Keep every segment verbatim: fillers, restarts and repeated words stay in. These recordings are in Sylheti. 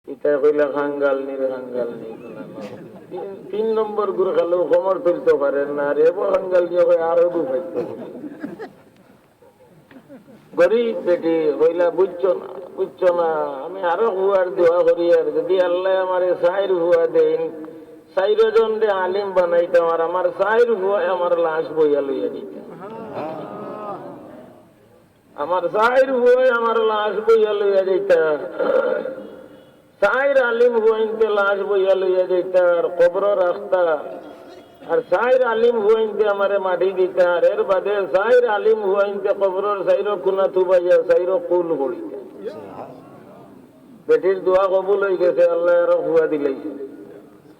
ইটা কইলা, "খাঙ্গাল নি রে, খাঙ্গাল নি।" তিন, তিন নম্বর গুর খালো কমর তুলতো পারের না, আর এবো খাঙ্গাল নিয়ে কই আরো দু পাইতো। গরিব বেটি কইলা, "বুঝছো না, বুঝছো না, আমি আরো ফুয়ার দোয়া করি, আর যদি আল্লায় আমারে চাইর ফুয়া দেইন, চাইরো জনরে আলিম বানাইতাম, আর আমার চাইর ফুয়ায় আমার লাশ বইয়া লইয়া দিতা।" আমার চাইর ফুয়ায় আমার লাশ বইয়া লইয়া যাইতা, চাইর আলিম ফুয়াইন্তে লাশ বইয়া লইয়া যাইতা আর কবরো রাখতা, আর চাইর আলিম ফুয়াইন্তে আমারে মাটি দিতা, আর এর বাদে চাইর আলিম ফুয়াইন্তে কবরর চাইরো কুনা তুবাইয়া চাইরো কুল পড়িতা। বেটির দোয়া কবুল অই গেছে, আল্লায় আরো ফুয়া দিলাইছে।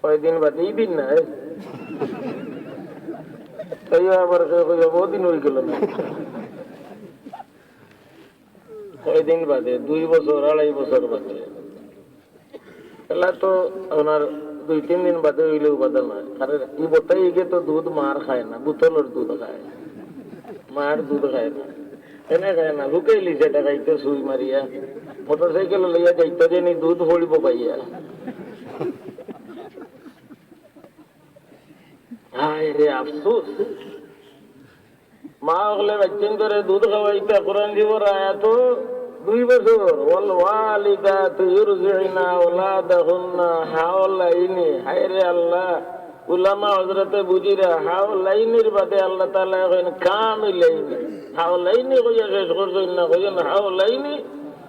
কয়দিন বাদে, ই দিন না, এ? তাই আবার কেউ কইবা, "বহুদিন অই গেল না।" কয়দিন বাদে, দুই বছর, আড়াই বছর বাদে। এলা তো আপনার দুই তিন দিন বাদে অইলেও বাধা নাই। কারণ ই বতাই ইগে তো দুধ মার খায় না, বোতলর দুধ খায়, মার দুধ খায় না। এনে খায় না, লুকাইলিছে টাকাইতে সুই মারিয়া। মোটরসাইকেল লইয়া যাইতো যে নি দুধ পড়িব পাইয়া। হায় রে আফসোস। মা অকলে বাচ্চাইন্তরে দুধ খাওয়াইতা, কোরআন শরীফর আয়াত দুই বছর। "ওয়াল ওয়ালিদাতু ইউরদিনা আওলাদাহুন্না হাওলাইনি।" হায় রে আল্লাহ, উলামা হযরতে বুঝিরা, হাওলাইনির বাদে আল্লাহ তাআলা কইন কামিলাইনি। হাওলাইনি কইয়া শেষ করছইন না, কইন হাওলাইনি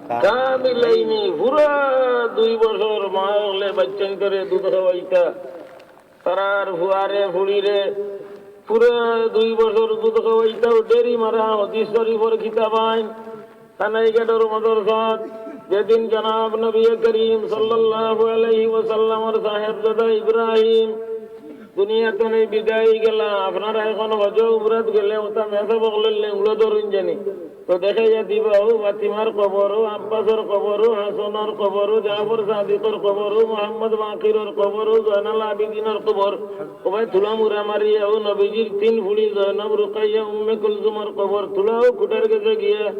কামিলাইনি। পুরা দুই বছর মা অকলে বাচ্চাইন্তরে দুধ খাওয়াইতা। তারার ফুয়ারে ফুড়িরে পুরা দুই বছর দুধ খাওয়াইতাও ডেরি মারা। হাদিস শরীফর কিতাবাইন, থানাইঘাটর মাদ্রাসাত, যেদিন জনাব নবী করিম সাল্লাল্লাহু আলাইহি ওয়াসাল্লামর সাহেবজাদা ইব্রাহিম দুনিয়া তনে বিদায় গেলা, আপনারা এখন হজ উমরাত গেলে ওটা মেসা বকলের লেংড়ো ধরুন জানি। তো দেখাইয়া দিবা, ও ফাতিমার কবর, ও আব্বাসর কবর, ও হাসানর কবর, ও জাফর সাদিকর কবর, ও মোহাম্মদ বাকিরর কবর, ও জয়নাল আবিদিনর কবর। ও ভাই, তুলা মুড়া মারিয়া, ও নবীজির তিন ফুড়ি জয়নব, রুকাইয়া, উম্মে কুলসুমর কবর তুলাও খুঁটার গেছে গিয়া।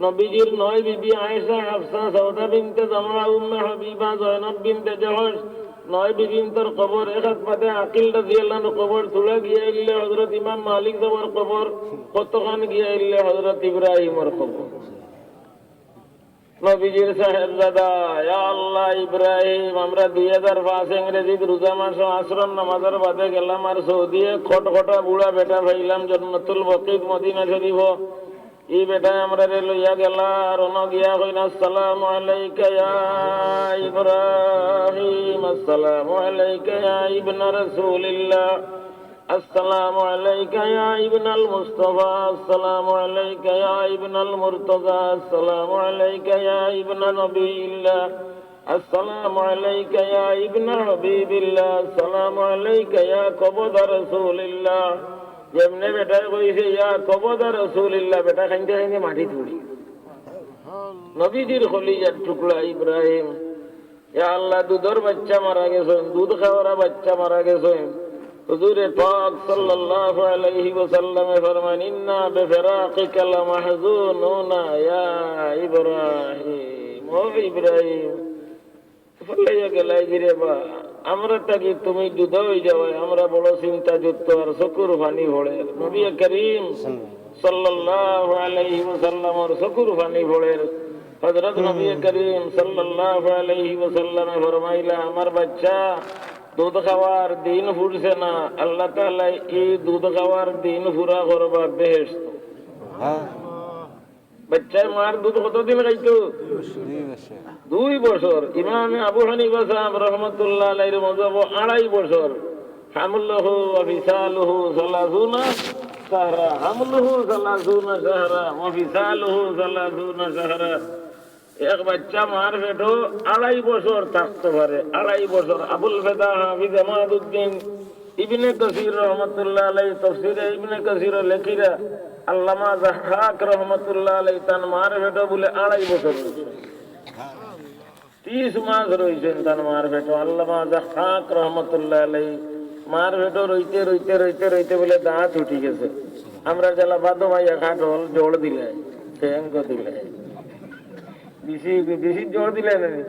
নবীজির নয় বিবি আয়েশা, হাফসা, সাউদা বিনতে জামা, উম্মে হাবিবা, জয়নব বিনতে জাহশ, নয় বিবিন্তর কবর, এক হাত পাতে আকিল রাদিয়াল্লাহু আনহুর কবর তুলা গিয়া ইল্লে হযরত ইমাম মালিক সাহেবর কবর, কতখান গিয়া ইল্লে হযরত ইব্রাহিমর কবর। নবীজির সাহেবজাদা, ইয়া আল্লাহ, ইব্রাহিম, আমরা দুই হাজার পাঁচ ইংরেজিত রোজা মাসো আসরর নামাজর বাদে গেলাম আর সৌদিয়ে খটখটা বুড়া বেটা পাইলাম জন্নতুল বকিত মদিনা শরীফো। ই বেটায় আমরারে লইয়া গেলা আর অনো গিয়া কইন, "আসসালামু আলাইকা ইয়া ইব্রাহিম, আসসালামু আলাইকা ইয়া ইবনা রাসূলিল্লাহ, আসসালামু আলাইকা ইয়া ইবনাল মুস্তাফা, আসসালামু আলাইকা ইয়া ইবনাল মুর্তজা, আসসালামু আলাইকা ইয়া ইবনা নবিয়্যিল্লাহ।" আসসালামু আলাইকা ইয়া ইবনা হাবিবিল্লাহ, আসসালামু আলাইকা ইয়া কবদা রাসূলিল্লাহ। যেমনে বেটায় কইছে, "ইয়া কবদা রাসূলিল্লাহ", বেটা খাইন্দে খাইন্দে মাটিত পড়ি। নবীজির কলিজার টুকরা ইব্রাহিম, ইয়া আল্লাহ, দুধর বাচ্চা মারা গেছইন, দুধ খাওয়ারা বাচ্চা মারা গেছইন। হুজুরে পাক সাল্লাল্লাহু আলাইহি ওয়াসাল্লামে ফরমান, "ইন্না বিফিরাকিকা লামাহজুনুনা ইয়া ইব্রাহিম।" ও ইব্রাহিম, ফালাইয়া গেলায় গিরে বা, আমরা থাকি তুমি জুদা অই যাওয়ায় আমরা বড় চিন্তাযুক্ত আর চকুর পানি পড়ের। নবী করিম সাল্লাল্লাহু আলাইহি ওয়াসাল্লামর চকুর পানি পড়ের। হযরত নবী করিম সাল্লাল্লাহু আলাইহি ওয়াসাল্লামে ফরমাইলা, "আমার বাচ্চা, দুধ খাওয়ার দিন ফুরছে না, আল্লাহ তাআলায় ই দুধ খাওয়ার দিন পুরা করবা বেহেশত।" হ্যাঁ। বাচ্চায় মার দুধ কতদিন খাইতো? দুই বছর। দুই বছর। ইমামে আবু হানিফা সাহেব রহমতুল্লাহ আলাইহির মজহবো আড়াই বছর। হামলুহু ওয়া ফিসালুহু সালাসুনা শাহরা। হামলুহু সালাসুনা শাহরা ওয়া ফিসালুহু সালাসুনা শাহরা। এক বাচ্চা মার পেটো আড়াই বছর থাকতো পারে, আড়াই বছর। আবুল ফেদা হাফিজ এমাদুদ্দিন ইবনে কাসির রহমতুল্লাহ আলাইহি তফসিরে ইবনে কাসিরো লেখিরা, আল্লামা যাহহাক রহমতুল্লাহ আলাইহি তান মার পেটো বুলে আড়াই বছর রইছে। ত্রিশ মাস রইছেন তান মার পেটো। আল্লামা যাহহাক রহমতুল্লাহ আলাইহি মার পেটো রইতে, রইতে, রইতে, রইতে বুলে দাঁত উঠি গেছে। আমরা জেলা বাদো ভাইয়া খাটল জোর দিলে, ঠেঙ্গো দিলে। বেশি, বেশি জোর দিলে না নি?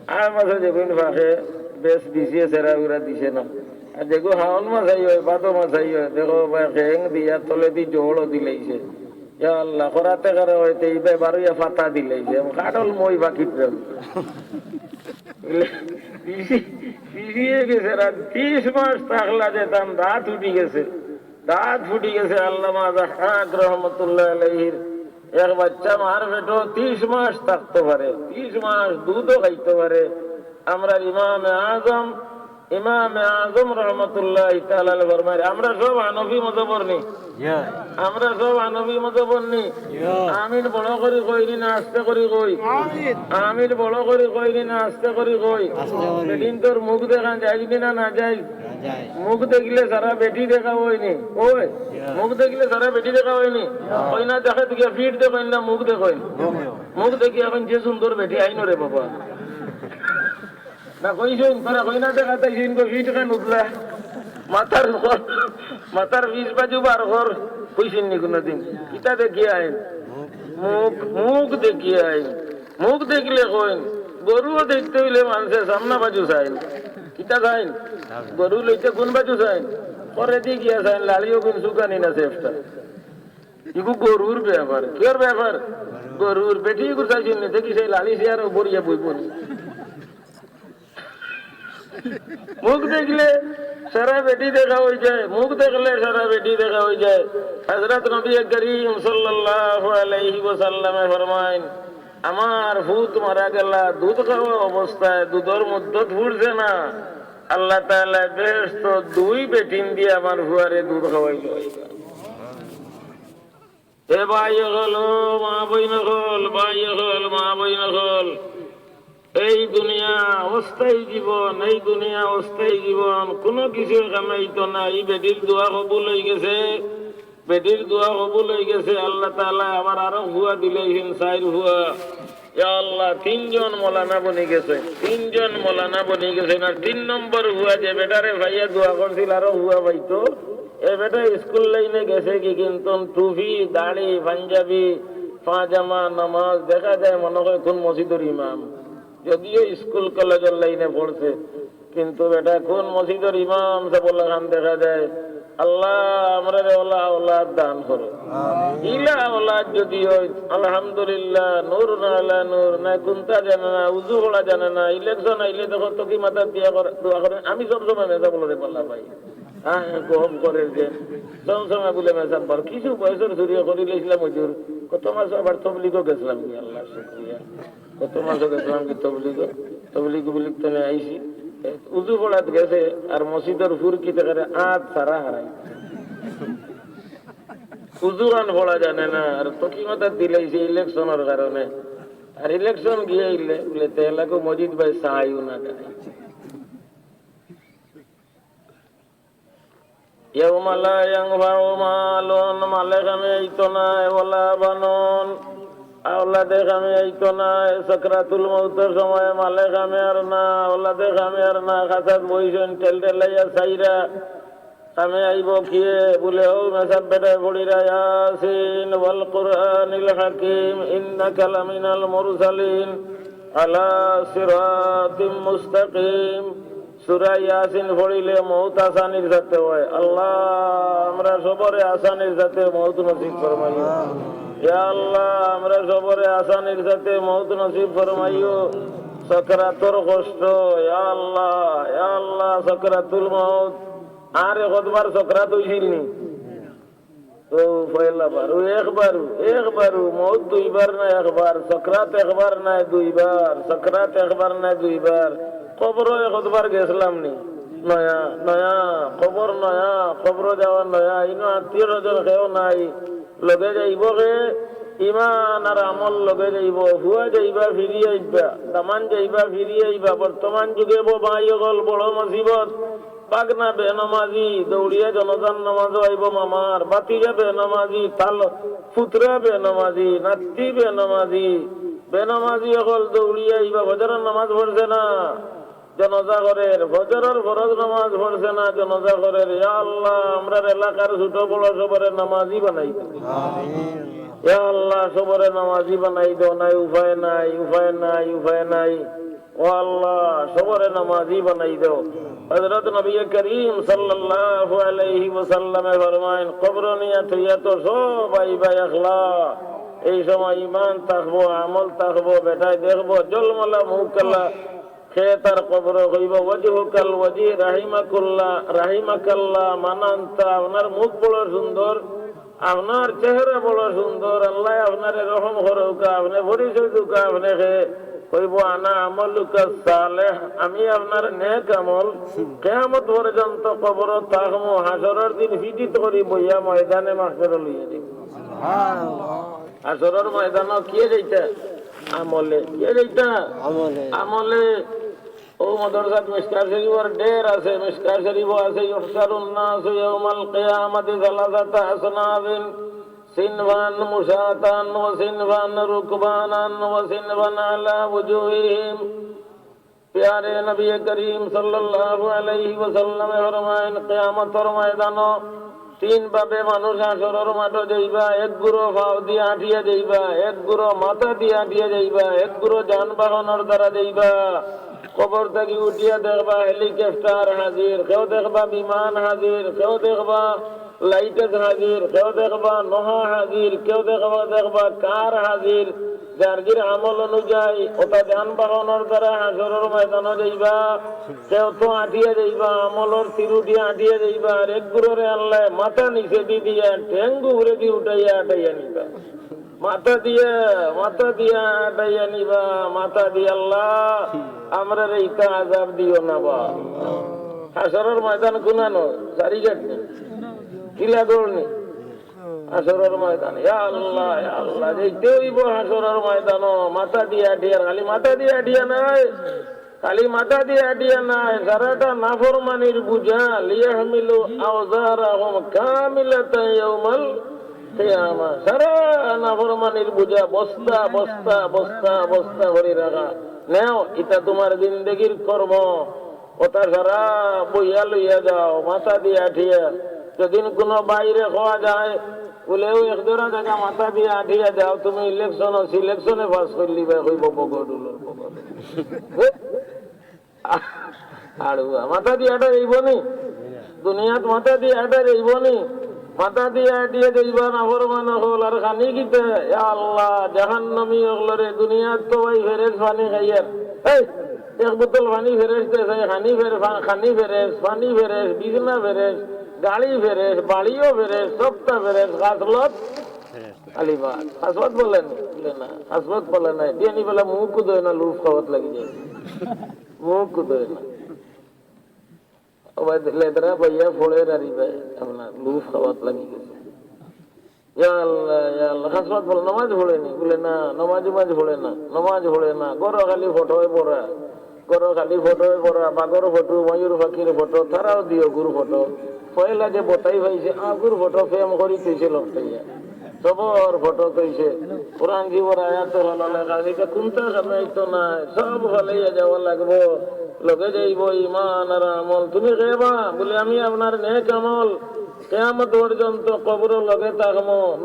আর মাসে যেগুন ফাঁকে বেশ দিছে, সেরা উরা দিছে না। আর যেগু হাওন মাসাই হয়, বাদো মাসাই হয়, দেখো বা খেং দিয়া তলেদি জোড়ও দিলাইছে। ইয়া আল্লাহ, করাতে করা হইতে ইবে বারুইয়া ফাতা দিলাইছে। কাঠল মই বাকি প্রেম। পিছি-, পিছিয়ে গেছে, আর ত্রিশ মাস থাকলা যে তার দাঁত উঠি গেছে। দাঁত ফুটি গেছে আল্লামা জাহাক রহমতুল্লাহ আলাইহির। এক বাচ্চা মার পেটো ত্রিশ মাস থাকতো পারে, ত্রিশ মাস দুধও খাইতো পারে। আমরার ইমামে আজম, ইমামে আজম রহমতুল্লাহ তাআলা আলাইহি ফরমাইরা, আমরা সব হানফি মজহবর নি? ইয়া। আমরা সব হানফি মজহবর নি? ইয়া। আমিন বড় করি কইনি না আস্তে করি কই? আমিন। আমিন বড় করি কইনি না আস্তে করি কই? আস্তে করি। সেদিন তোর মুখ দেখান যাইবি না, না যাই? না যাই। মুখ দেখলে সারা বেটি দেখা হয়নি। ওই, ইয়া। মুখ দেখলে সারা বেটি দেখা হয়নি। ইয়া। কইনা দেখে দেখিয়া ফিট দেখইন না, মুখ দেখইন। মুখ দেখো। মুখ দেখি এখন যে সুন্দর বেটি আইন রে বাবা। না কইছইন, তারা কইনা দেখা তাইছইন গো ফিট খান উঠলা। মাথার উপর, মাথার বিশ বাজু বার কর, কইছইন নি কোনোদিন? কিতা দেখি আইন? মুখ, মুখ দেখি আইন। মুখ দেখলে কইন, গরুও দেখতে হইলে মানুষের সামনা বাজু চাইন। কিতা চাইন? গরু লইতে কোন বাজু চাইন? পরে দি গিয়া চাইন, লাড়িও কোন সুকানি না সেফটা। ইগু গরুর ব্যাপার। কিয়র ব্যাপার? গরুর বেটি ইগু চাইছইন নি, দেখি সেই লাড়ি সে আরো বরিয়া বইব নি। মুখ দেখলে সারা বেটি দেখা হয়ে যায়, মুখ দেখলে সারা বেটি দেখা হয়ে যায়। হযরত নবী করিম সাল্লাল্লাহু আলাইহি ওয়াসাল্লামে ফরমাইন, আমার ফুত মারা গেলা দুধ খাওয়া অবস্থায়, দুধর মুদ্দত ফুরছে না, আল্লাহ তাআলা বেহেশত দুই বেটিন দিয়া আমার ফুয়ারে দুধ খাওয়াইল। এ ভাই অকল, ও মা বইন অকল, ভাই অকল, মা বইন অকল, এই দুনিয়া অস্থায়ী জীবন, এই দুনিয়া অস্থায়ী জীবন, কোনো কিছু কামাইতো না। এই বেটির দোয়া কবুল হয়ে গেছে, বেটির দোয়া কবুল হয়ে গেছে। আল্লাহ তাআলা আবার আরো ফুয়া দিলাইছইন, চাইর ফুয়া। ইয়া আল্লাহ, তিনজন মৌলানা বনি গেছে, তিনজন মৌলানা বনি গেছে। আর তিন নম্বর ফুয়া যে বেটারে পাইয়া দোয়া করছিল আরো ফুয়া পাইতো, এ বেটা স্কুল লাইনে গেছে কি, কিন্তু টুপি, দাড়ি, পাঞ্জাবি, পাজামা, নামাজ, দেখা যায় মনে হয় কোন মসজিদের ইমাম, যদিও স্কুল কলেজের লাইনে পড়ছে, কিন্তু বেটা কোন মসজিদের ইমাম সাব ওলা খান দেখা যায়। আল্লাহ, আমরারে ওলা আওলাদ দান করো। ইলা আওলাদ যদি হয়, আলহামদুলিল্লাহ, নূর না আলা নূর, না কুন্তা জানে না, উজু পড়া জানে না, ইলেকশন আইলে দেখো তো কি মাথা দিয়া করে, দোয়া করে। আমি সব সময় মেসাব ওলারে পাল্লা পাই। হ্যাঁ, গম করে যে সব সময় বলে মেসাব বার কিছু বয়সের চুরি করিলে ইসলাম হুজুর, কত মাস আবার তবলিগও গেছিলাম কি, আল্লাহ শুক্রিয়া। কত মাসও গেছিলাম কি তবলিগ, তবলিগ উবলিগ তো নিয়ে আইছি। উজু পড়াত গেছে আর মসজিদের ফুরকিতে করে আত সারা হারাই। উজু গান পড়া জানে না, আর তকি মাথা দিলাইছে ইলেকশনের কারণে। আর ইলেকশন গিয়ে আইলে বলে, "তেলাকো মজিদ ভাই সাইও না কেন?" ইয়াউমা লা ইয়ানফাউ মালুন, মালে কামে আইতো নায়, ওয়ালা বানুন, আওলাদে কামে আইতো নায়। সাকরাতুল মউতর সময় মালে কামে আর না, আওলাদে কামে আর না। খাসাত বইছইন টেলটেলাইয়া চাইরা, কামে আইবো কিয়ে? বলে, ও মেসাব বেটায় পড়িরা, ইয়াসিন ওয়াল কুরআনিল হাকিম, ইন্নাকা লামিনাল মুরসালিন, আলা সিরাতিম মুস্তাকিম। সূরা ইয়াসিন পড়িলে মউত আসানির সাথে হয়। আল্লাহ, আমরা সবরে আসানির সাথে মউত নসিব ফরমাইও। ইয়া আল্লাহ, আমরা সবরে আসানির সাথে মউত নসিব ফরমাইও। সাকরাতর কষ্ট, ইয়া আল্লাহ, ইয়া আল্লাহ, সাকরাতুল মউত। আর একবার সাকরাত হইছিল নি? ও পয়লা বার, ও একবার, একবার, ও মউত দুইবার না একবার, সাকরাত একবার না দুইবার, সাকরাত একবার না দুইবার, কবরও একবার গেছিলাম নি? নয়া, নয়া, কবর নয়া, কবর যাওয়া নয়া, ইনো আত্মীয় স্বজন কেউ নাই, লগে যাইব কে? ইমান আর আমল লগে যাইব, ফুয়া যাইবা ফিরি আইবা, দামান যাইবা ফিরি আইবা, বর্তমান যুগে বো ভাই অকল বড় মুসিবত, ভাগনা বেনমাজি, দৌড়িয়া জনাজার নামাজও আইব মামার, ভাতিজা বেনমাজি, তাল পুতরা বেনমাজি, নাতি বেনমাজি, বেনমাজি অকল দৌড়িয়া আইবা, ফজরর নামাজ পড়ছে না, জনাজা করের, ফজরর ফরজ নামাজ পড়ছে না, জনাজা করের। ইয়া আল্লাহ, আমরার এলাকার ছোট বড় সবরে নামাজি বানাই দেও। ইয়া আল্লাহ, সবরে নামাজি বানাই দেও। নাই, উপায় নাই, উপায় নাই, উপায় নাই। ও আল্লাহ, সবরে নামাজি বানাই দেও। হযরত নবী করিম সাল্লাল্লাহু আলাইহি ওয়াসাল্লামে ফরমাইন, কবর নিয়া থইয়া তো সব আইবা একলা। এই সময় ইমান থাকবো, আমল থাকবো, বেটায় দেখবো, জলমলা মুখ কালা, হে তার কবর কইবো, "ওয়াজহুকাল ওয়াজি রাহিমাকুল্লাহ, রাহিমাকাল্লাহ, মান আনতা, আপনার মুখ বড় সুন্দর, আপনার চেহারা বড় সুন্দর, আল্লাহ আপনারে রহম করউকা, আপনে পরিচয় দেউকা, আপনে কে?" কইবো, "আনা আমালুকা সালেহ, আমি আপনার নেক আমল।" কিয়ামত পর্যন্ত কবর থাকমু, হাশরর দিন ফিটিত করি বইয়া ময়দানে মাহশর লইয়া যাইবো। হাশরর ময়দানো কিয়ে যাইতা? আমলে। কিয়ে যাইতা? আমলে। আমলে। ও মাদ্রাসাত মিশকাত শরীফর ঢের আছে, মিশকাত শরীফও আছে, "ইউহশারুন নাসু ইয়াউমাল কিয়ামাতি সালাসাতা আসনাফিন, সিনফান মুশাতান ওয়া সিনফান রুকবানান ওয়া সিনফান আলা উজুহিহিম।" প্যারে নবী করিম সাল্লাল্লাহু আলাইহি ওয়াসাল্লামে ফরমাইন, কিয়ামতর ময়দানো তিন ভাবে মানুষ হাশরর মাঠো যাইবা। এক গুরু পাও দিয়া আটিয়া যাইবা, এক গুরু মাথা দিয়া আটিয়া যাইবা, এক গুরু যানবাহনর দ্বারা যাইবা। কবর থাকি উঠিয়া দেখবা হেলিকপ্টার হাজির, কেউ দেখবা বিমান হাজির, কেউ দেখবা লাইটেজ হাজির, কেউ দেখবা নোহা হাজির, কেউ দেখবা, দেখবা কার হাজির। যার যার আমল অনুযায়ী ওটা যানবাহনর দ্বারা হাশরর ময়দানো যাইবা। কেউ তো আটিয়া যাইবা, আমলর তিরুটি আটিয়া যাইবা, আর এক গুরুরে আল্লায় মাথা নিচেদি দিয়া ঠেং উপরেদি উঠাইয়া আটাইয়া নিবা। মাথা দিয়া, মাথা দিয়া আটাইয়া নিবা, মাথা দিয়া, "আল্লাহ, আমরারে ইতা আজাব দিও না বা।" হাশরর ময়দান কুনানো, সারিঘাট নি, কিলাগড় নি, হাশরর ময়দান। ইয়া আল্লাহ, ইয়া আল্লাহ, যাইতে অইবো হাশরর ময়দানো, মাথা দিয়া আটিয়া, খালি মাথা দিয়া আটিয়া নায়, খালি মাথা দিয়া আটিয়া নায়, সারাটা নাফরমানির বুঝা, লিয়াহমিলু আওজারাহুম কামিলাতান ইয়াউমাল কিয়ামা। সারা নাফরমানির বুঝা বস্তা, বস্তা, বস্তা, বস্তা করি রাখা। নেও, ইটা তুমার জিন্দেগির কর্ম, ওটা সারা বইয়া লইয়া যাও, মাথা দিয়া আটিয়া। যদিন কুনু বাইরে কওয়া যায়, বুলে, "ও এক জোড়া জাগা মাথা দিয়া আটিয়া যাও, তুমি ইলেকশন, সিলেকশনে পাস করলি বা, কইবো পকেট উলর পকেট।" আড়ুয়া, মাথা দিয়া আটা যাইবো নি? দুনিয়াত মাথা দিয়া আটা যাইবো নি? মাথা দিয়া আটিয়া যাইবা নাফরমান অকল। আর খানি কিতা? ইয়া আল্লাহ, জাহান্নামী অকলরে দুনিয়াত তো ভাই ফেরেশ পানি খাইয়ার। এই, এক বোতল পানি ফেরেশ দে, খানি ফের-, ফা-, খানি ফেরেশ, পানি ফেরেশ, বিছনা ফেরেশ, গাড়ি ফেরেশ, বাড়িও ফেরেশ, সবটা ফেরেশ, খাসলত খালি বাদ। খাসলত বলে না, বলে না, খাসলত বলে না। বিয়ানি বেলা মুখ কুদয় না, লুফ খাওয়াত লাগি যায়। মুখ কুদয় না। ও ভাই, লেদরা ভাইয়া ফোড়ে রারি ভাই, আপনার লুফ খাওয়াত লাগি গেছে। ইয়া আল্লাহ, ইয়া আল্লাহ, খাসলত বলে, "নমাজ পড়ে নি?" বলে, "না, নমাজ উমাজ পড়ে না, নমাজ পড়ে না, ঘরো খালি ফটোয় পড়া, ঘরো খালি ফটোয় পড়া, বাঘর ফটো, ময়ূর পাখির ফটো, তারাও দিও গুর ফটো।" পয়লা যে বতাই পাইছে, আগুর ফটো, প্রেম করি তুইছে লোকটাইয়া, সবর ফটো তুইছে, কোরআন জীবর আয়াত হলো লেখা, এটা কোনটা খানাইতো না, সব ফালাইয়া যাওয়া লাগবো। লগে যাইবো ইমান আর আমল। তুমি কেবা? বলে, "আমি আপনার নেক আমল।" কিয়ামত পর্যন্ত কবরর লগে থাকমু।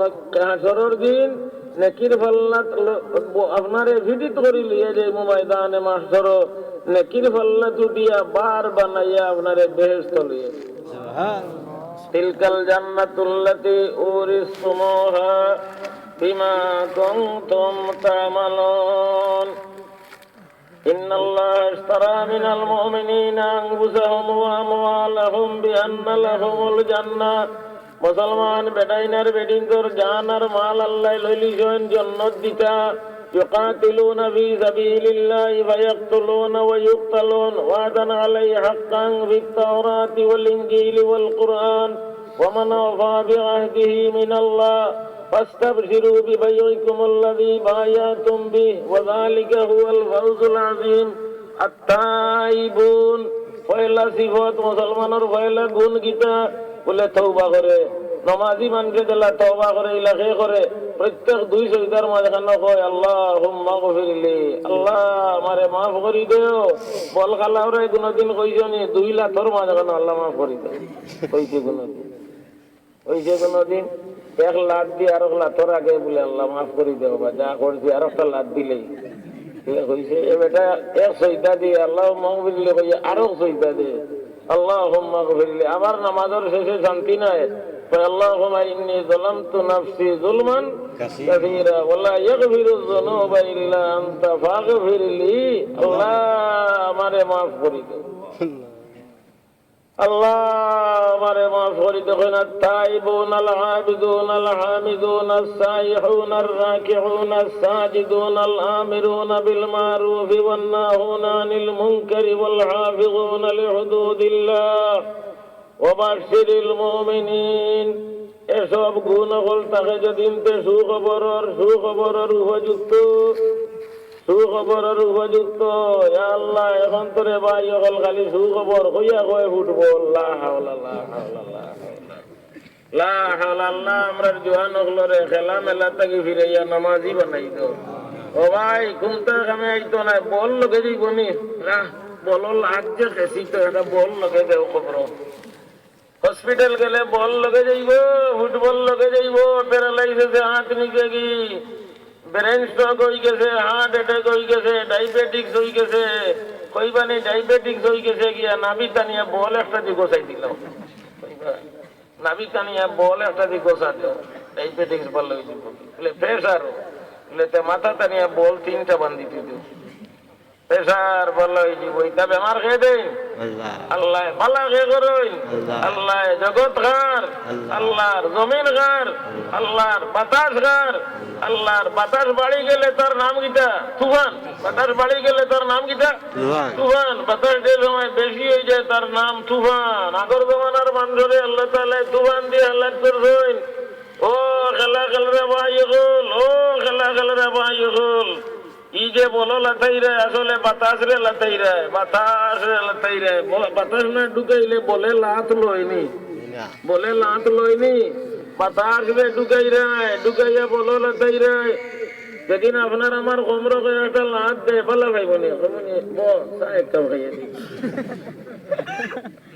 হাশরর দিন নেকির পাল্লাত ল-, ব-, আপনারে ফিটিত করি লইয়া যাইমু ময়দানে মাহশরো। নেকির পাল্লাত উঠিয়া বার বানাইয়া আপনারে বেহেশত লইয়া যাইমু। তিলকাল জান্নাতুল্লাতি উরিসতুমুহা বিমা কুনতুম তা'মালুন। ইন্নাল্লাহা ইশতারা মিনাল মুমিনিনা আনফুসাহুম ওয়া আমওয়ালাহুম বিআন্না লাহুমুল জান্নাহ। মুসলমান বেটাইন আর বেটিন্তর জান আর মাল আল্লায় লইলিছইন জন্নত দিতা। ইউকাতিলুনা ফি সাবিলিল্লাহি ফায়াকতুলুনা ওয়া ইউকতালুন। ওয়াদান আলাইহি হাক্কান ফিত তাওরাতি ওয়াল ইনজিলি ওয়াল কুরআন। ওয়া মান আওফা বিআহদিহি মিনাল্লাহ। ফাস্তাবশিরু বিবাইইকুমুল্লাযী বায়াতুম বিহি ওয়া যালিকা হুয়াল ফাউজুল আযীম। আত-তাইবুন, পয়লা সিফত, মুসলমানর পয়লা গুণ কিতা? বলে তওবা করে। নমাজি মানষে যেলা তওবা করে, ইলা কে করে? প্রত্যেক দুই সজদার মাঝখানো কয়, "আল্লাহুম্মা গফিরলি", আল্লাহ আমারে মাফ করি দেও। বল খালাওরে কোনোদিন কইছনি, দুই লাতর মাঝখানো আল্লাহ মাফ করি দেও? কইছে কোনোদিন? ওই যে কোনোদিন এক লাত দি আরক লাতর আগে বলে, "আল্লাহ মাফ করি দেও বা, যা করছি আরকটা লাত দিলেই।" কইছে, এ বেটা এক সইজদা দিয়া আল্লাহুম্মা গফিরলি কইয়া আরো সইজদা দে, আল্লাহুম্মা গফিরলি। আবার নামাজর শেষে শান্তি নাই, কয়, আল্লাহুম্মা ইন্নী যালামতু নাফসি যুলমান কাসীরা। কাসীরা, ওয়া লা ইয়াগফিরুয যুনুবা ইল্লা আনতা ফাগফিরলি। আল্লাহ, আমারে মাফ করি দেও। আল্লাহ, আমারে মাফ করি দেও। কইন, التائبون العابدون الحامدون السائحون الراكعون الساجدون الآمرون بالمعروف والناهون عن المنكر والحافظون لحدود الله وبشر المؤمنين। এসব গুণ অকল থাকে যেদিন তে সুখবরর, সুখবরর উপযুক্ত, সুখবরর উপযুক্ত। ইয়া আল্লাহ, এখন তো রে ভাই অকল খালি সুখবর কইয়া কয় ফুটবল। লা হাওলা, লা হাওলা, লা হাওলা। লা হাওলা, আল্লাহ, আমরার জোয়ান অকলরে খেলা মেলা থাকি ফিরাইয়া নামাজি বানাই দেও। ও ভাই, কুন্তা কামে আইতো নায়, বল লগে যাইবো নি? না, বল লাগছে খেছি তো, একটা বল লগে দেও খবর। হসপিটাল গেলে বল লগে যাইবো, ফুটবল লগে যাইবো, প্যারালাইজ অইছে হাত নিচে গি, ব্রেন স্ট্রোক অই গেছে, হার্ট অ্যাটাক অই গেছে, ডায়াবেটিক্স অই গেছে, কইবানি ডায়াবেটিক্স অই গেছে গিয়া নাভি টানিয়া বল একটা দি গোছাই দিলাম। কইবা, নাভি টানিয়া বল একটা দি গোছা দেও, ডায়াবেটিক্স ভালা অই যাইবো। বলে প্রেশার, বলে তে মাথা টানিয়া বল তিনটা বান্ধি দিও। প্রেশার ভালা অই যাইবো। ইতা বেমার কে দেইন? আল্লাহ। আল্লাহ। ভালা কে করইন? আল্লাহ। আল্লাহ। জগৎ কার? আল্লাহ। আল্লাহর। জমিন কার? আল্লাহ। আল্লাহর। বাতাস কার? আল্লাহর। বাতাস বাড়ি গেলে তার নাম কিতা? তুফান। বাতাস বাড়ি গেলে তার নাম কিতা? তুফান। তুফান। বাতাস যে সময় বেশি অই যায় তার নাম তুফান। আগর জমানার মানষরে আল্লাহ তাআলায় তুফান দি হালাক করছইন। ও খেলা খেলরা ভাই অকল, ও খেলা খেলরা ভাই অকল। ই যে বল লাতাইরায়, আসলে বাতাসরে লাতাইরায়, বাতাসরে লাতাইরায়। ব-, বাতাস না ঢুকাইলে বলে লাত লয়নি, না। বলে লাত লয়নি, বাতাসরে ঢুকাইরায়, ঢুকাইয়া বল লাতাইরায়। যেদিন আপনার আমার কমরো কয় একটা লাত দে, ভালা পাইবো নি, কইবো নি, ব, চা এক কাপ খাইয়া দি।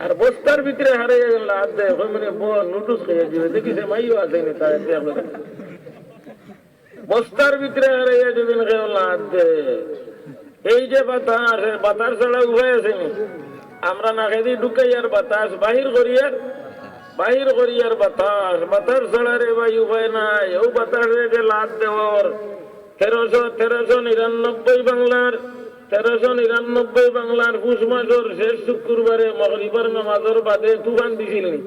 আর বস্তার ভিতরে হারাইয়া লাত দে, কইবো নি, ব, নুডলস খাইয়া দিবে, দেখি সে মাইও আছে নি, তাই দেখবে। বস্তার ভিতরে হারাইয়া যেদিন কেউ লাত দে, এই যে বাতাস, এই বাতাস ছাড়া উপায় আছে নি? আমরা নাকেদি ঢুকাইয়ার বাতাস, বাহির করিয়ার, বাহির করিয়ার বাতাস, বাতাস ছাড়া রে ভাই উপায় নাই। ও বাতাসে যে লাত দেওয়ার, তেরোশো, তেরোশো নিরানব্বই বাংলার, তেরোশো নিরানব্বই বাংলার পুষ মাসর শেষ শুক্রবারে মগরিবর নামাজর বাদে তুফান দিছিল নি?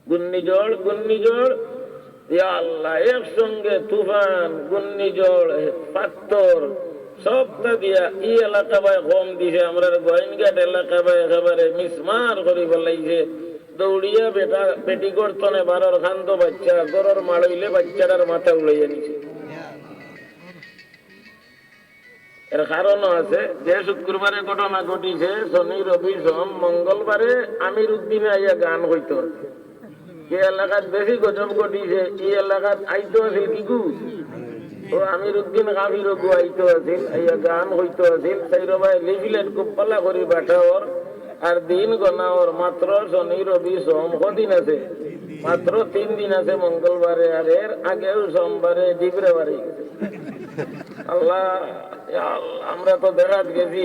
ঘূর্ণিঝড়, ঘূর্ণিঝড়, ইয়া আল্লাহ, একসঙ্গে তুফান, ঘূর্ণিঝড়, পাত্থর, সবটা দিয়া ই এলাকা বায় কম দিছে। আমরার গোয়াইনঘাট এলাকা বায় একেবারে মিসমার করি ফালাইছে। দৌড়িয়া বেটা, বেটি গর্তনে বারর কান্দো বাচ্চা, ঘরর মাড়ইলে বাচ্চাটার মাথা উড়াইয়া নিছে। এর কারণও আছে, যে শুক্রবারে ঘটনা ঘটিছে, শনি, রবি, সোম, মঙ্গলবারে আমির উদ্দিনে আইয়া গান কইতো আছে। যে এলাকাত বেশি গজব ঘটিছে, ই এলাকাত আইতো আছিল কিগু? ও আমির উদ্দিন কাফির ওগু আইতো আছিল, আইয়া গান কইতো আছিল। তাইর বায় লিফলেট খুব পালা করি বাটাওর, আর দিন গনাওর, মাত্র শনি, রবি, সোম কদিন আছে? মাত্র তিন দিন আছে মঙ্গলবারে, আর এর আগেও সোমবারে জিবরে বাড়ি গেছে। আল্লাহ, ইয়া আল্লাহ, আমরা তো দেখাত গেছি,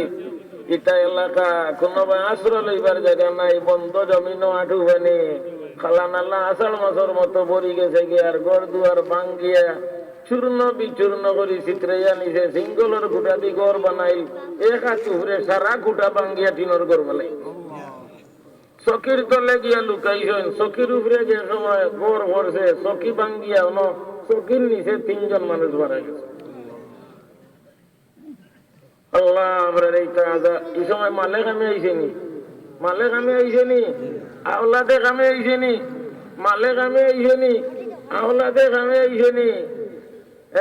ইটা এলাকা কোনো বা আশ্রয় লইবার জায়গা নাই, বন্ধ জমিনও আঁঠু পানি, খালা নালা আষাঢ় মাসর মতো ভরি গেছে গিয়া, আর ঘর দুয়ার ভাঙ্গিয়া চূর্ণ বিচূর্ণ করি ছিতরাইয়া নিছে, সিঙ্গলর খুঁটা দি ঘর বানাইল, এক হাত উপরে সারা খুঁটা ভাঙ্গিয়া টিনর ঘর বানাইল। চকির তলে গিয়া লুকাইছইন, চকির উপরে যে সময় ঘর পড়ছে, চকি ভাঙ্গিয়া অনো চকির নিচে তিনজন মানুষ মারা গেছে। আল্লাহ, আমরার এই তাজা, এই সময় মালে কামে আইছে নি? মালে কামে আইছে নি? আওলাদে কামে আইছে নি? মালে কামে আইছে নি? আওলাদে কামে আইছে নি?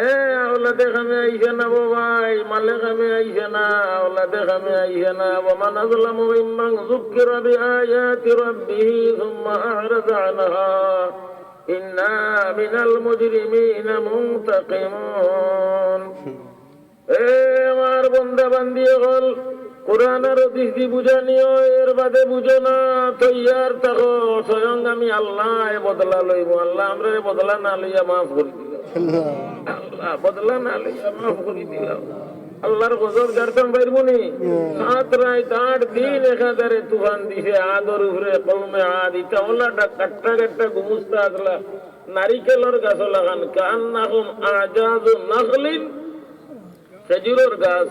এ, আওলাদে কামে আইছে না গো ভাই, মালে কামে আইছে না, আওলাদে কামে আইছে না। ومن أظلم ممن ذكر بآيات ربه ثم أعرض عنها إنا من المجرمين منتقمون। এ আমার বন্দা বান্দি অকল, কোরআন আর হাদিস দি বুঝানি অয়, এর বাদে বুঝো না, তৈয়ার থাকো, স্বয়ং আমি আল্লায় বদলা লইমু। আল্লাহ আমরারে বদলা না লইয়া মাফ করি দিলাও। আল্লাহ বদলা না লইয়া মাফ করি দিলাও। আল্লাহর গজব জারতাম পারবো নি? সাত রাইত আট দিন একাধারে তুফান দিছে আদর উপরে, কওমে আদ, ইতা অলা কাট্টা কাট্টা গুমুস্তা আছলা, নারিকেলর গাছ লাখান, কাআন্নাহুম আজাজু নাখলিন, খেজুরর গাছ,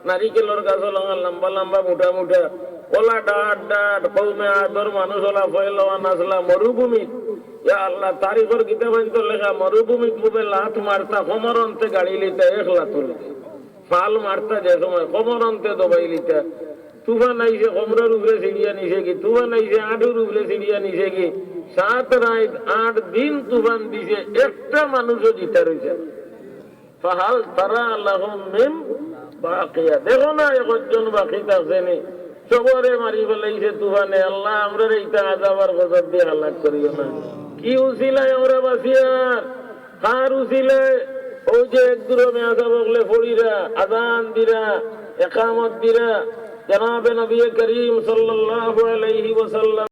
নারিকেলর গাছ লাখান লম্বা লম্বা, মোটা মোটা, অলা ডাট ডাট, কওমে আদর মানুষ অলা পয়লওয়ান আছলা মরুভূমিত। ইয়া আল্লাহ, তারিখর কিতাবাইন্তো লেখা, মরুভূমিত বুলে লাত মারতা, কোমরন্তে গাড়ি লিতা, এক লাতুর ফাল মারতা যে সময়, কোমরন্তে দবাই লিতা। তুফান আইছে, কোমরর উপরে ছিড়িয়া নিছে গি, তুফান আইছে, আঁটুর উপরে ছিড়িয়া নিছে গি। সাত রাইত আট দিন তুফান দিছে, একটা মানুষও জিতা রইছে না। ফাহাল তারা লাহুম মিন বাকিয়া। দেখো না, একজন বাকি থাকছে নি? সবরে মারি ফালাইছে তুফানে। আল্লাহ, আমরারে ইতা আযাব আর গজব দিয়া হালাক করিও না। কি উছিলায় আমরা বাঁচিয়ার? কার উছিলায়? অউ যে এক দূরো মেয়াসাব অকলে পড়িরা, আজান দিরা, একামত দিরা, জনাবে নবী করিম সাল্লাল্লাহু আলাইহি ওয়াসাল্লাম